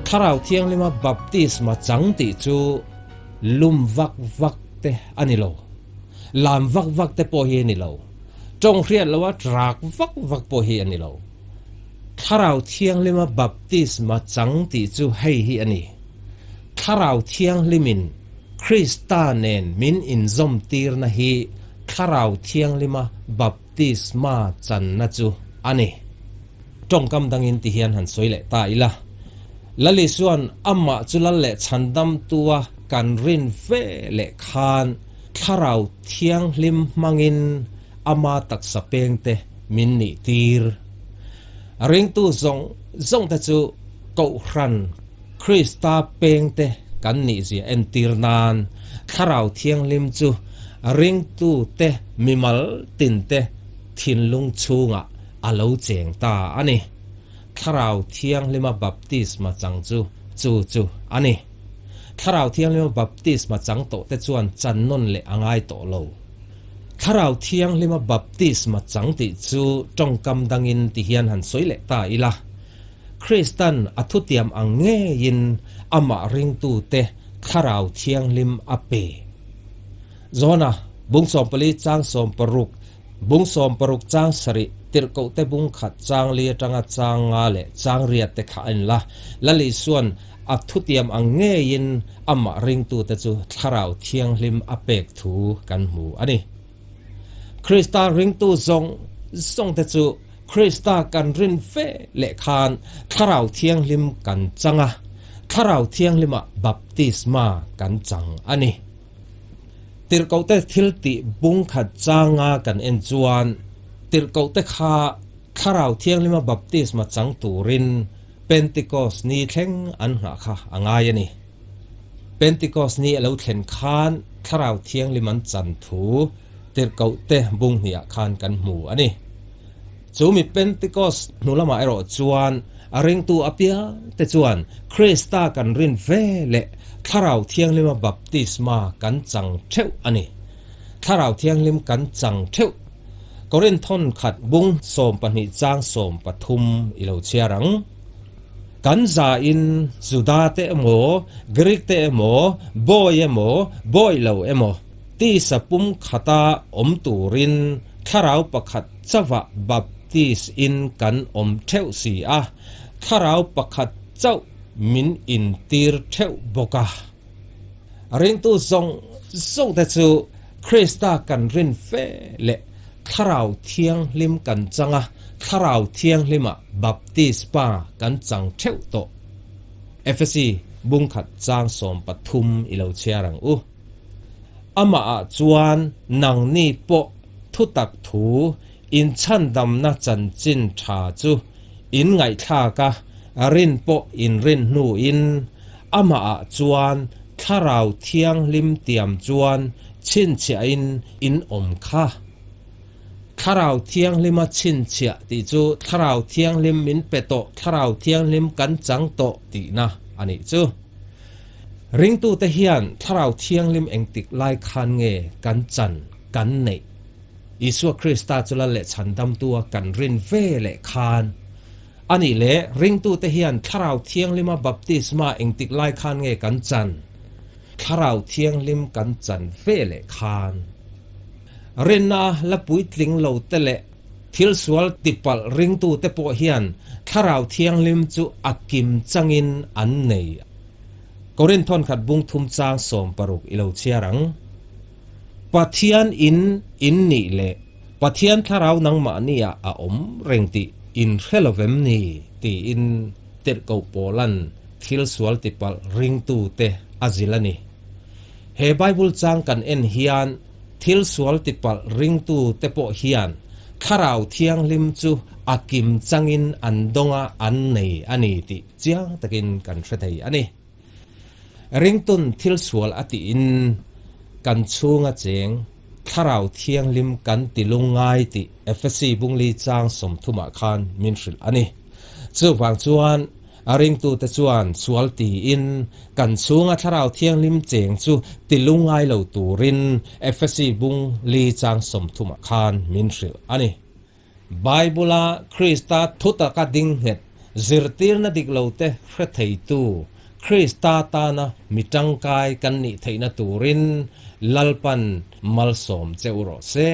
Thlarau Thianghlima baptisma chang tih chu lum vak vak te a ni lo. Lam vak vak te pawh hi a ni lo. Tawng hriat loa rak vak vak pawh hi a ni lo. Thlarau Thianghlima baptisma chang tih chu hei hi a ni. Thlarau Thianghlimin Krista nen min inzawmtirna hi Thlarau Thianghlima baptisma channa chu a ni. Tawngkam dangin ti hian han sawi leh ta ila. Lal Isua'n amah chu lal leh chhandamtua kan rin ve leh khan Thlarau Thianghlim hmangin ama taksa pengte min nihtir. Ringtu zawng zawngte chu Kohhran Krista pengte kan nihzia entir nan Thlarau Thianghlim chu ringtute mimal tinte thinlung chhungah a lo cheng ta a ni. Thlarau Thianghlima baptisma chang chu chu chu a ni. Thlarau Thianghlima baptisma chang tawhte chuan chan nawn leh a ngai tawh lo. Thlarau Thianghlima baptisma chang tih chu tawngkam dangin ti hian han sawi leh ta ila. Kristan a thutiam ang ngeiin amah ringtute Thlarau Thianghlim a pe. Johana, bung 14 chang 16, bung 16 chang 7, tirhkohte bung khat chang li atanga chang nga leh chang riat te kha a inla. Lal Isua'n a thutiam ang ngeiin amah ringtute chu Thlarau Thianghlim a pek thu kan hmu a ni. Krista ringtu zawng zawngte chu Krista kan rin fe leh khan Thlarau Thianghlim kan chang a, Thlarau Thianghlimah baptisma kan chang a ni. Tirhkohte thil tih bung khat changa kan en chuan tirhkohte kha Thlarau Thianghlima baptisma chang turin Pentikos ni thleng an nghah kha a ngai a ni. Pentikos ni a lo thlen khan Thlarau Thianghlim an chan thu tirhkohte bung hniah khan kan hmu a ni. Chu mi Pentikos hnu lamah erawh chuan a ringtu apiangte chuan Krista kan rin ve leh Thlarau Thianghlima baptisma kan chang theuh a ni. Thlarau Thianghlim kan chang theuh. Korinthon khat bung 12 chang 13 i lo chhiar ang. Kan zain Juda te emaw, Greek te emaw, bawi emaw, bawi lo emaw, tisa pum khata awm turin thlarau pakhat chauhah baptis in kan awm theuh si a, thlarau pakhat chauh min intir theuh bawk a. Ringtu zawng zawng te chu Krista kan rin fe leh Thlarau Thianghlim kan chang a, Thlarau Thianghlimah baptisma kan chang theuh tawh. Efesi bungkhat chang 13 i lo chhiar ang u. Amahah chuan nangni pawh thutak thu inchhandamna chanchin tha chu in ngaihthlak a, rin pawh in rin hnuin amahah chuan Thlarau Thianghlim tiam chuan chhinchhiahin in awm kha. Thlarau Thianghlima chhinchhiah tih chu Thlarau Thianghlim min pe tawh, Thlarau Thianghlim kan chang tawh tihna a nih chu. Ringtute hian Thlarau Thianghlim engtik lai khan nge kan chan, kan neih? Isua Krista chu lal leh chhandamtua kan rin ve leh khan a nih leh ringtute hian Thlarau Thianghlima baptisma engtik lai khan nge kan chan? Thlarau Thianghlim kan chan ve leh khan. Rinna la puitling lo te leh thil sual tipalh ringtute pawh hian Thlarau Thianghlim chu a kim changin an nei. Korinthon khat bung thum chang 16 i lo chhiar ang. Pathian in in nih leh Pathian Thlarau nangmahniah a awm reng tih in hre lovem ni? tiin tirhkoh Paula'n thil sual tipalh ringtute a zilh a ni. He Bible chang kan en hian thil sual tipalh ringtute pawh hian Thlarau Thianghlim chu a kim changin an dawnga an nei a ni tih chiang takin kan hre thei a ni. Ringtun thil sual a tiin kan chhunga cheng Thlarau Thianghlim kan ti lungngai tih Efesi bungli chang 30ah khan min hrilh a ni. Chuvang chuan a ringtute chuan sual tiin kan chhunga Thlarau Thianghlim cheng chu ti lungngai lo turin Efesi bungli chang 30ah khan min hrilh a ni. Bible-a Krista thu taka ding nghet Zirtirna dik lote hre theitu Krista tana mi tangkai kan nih theihna turin Lalpan malsawm che u rawh se.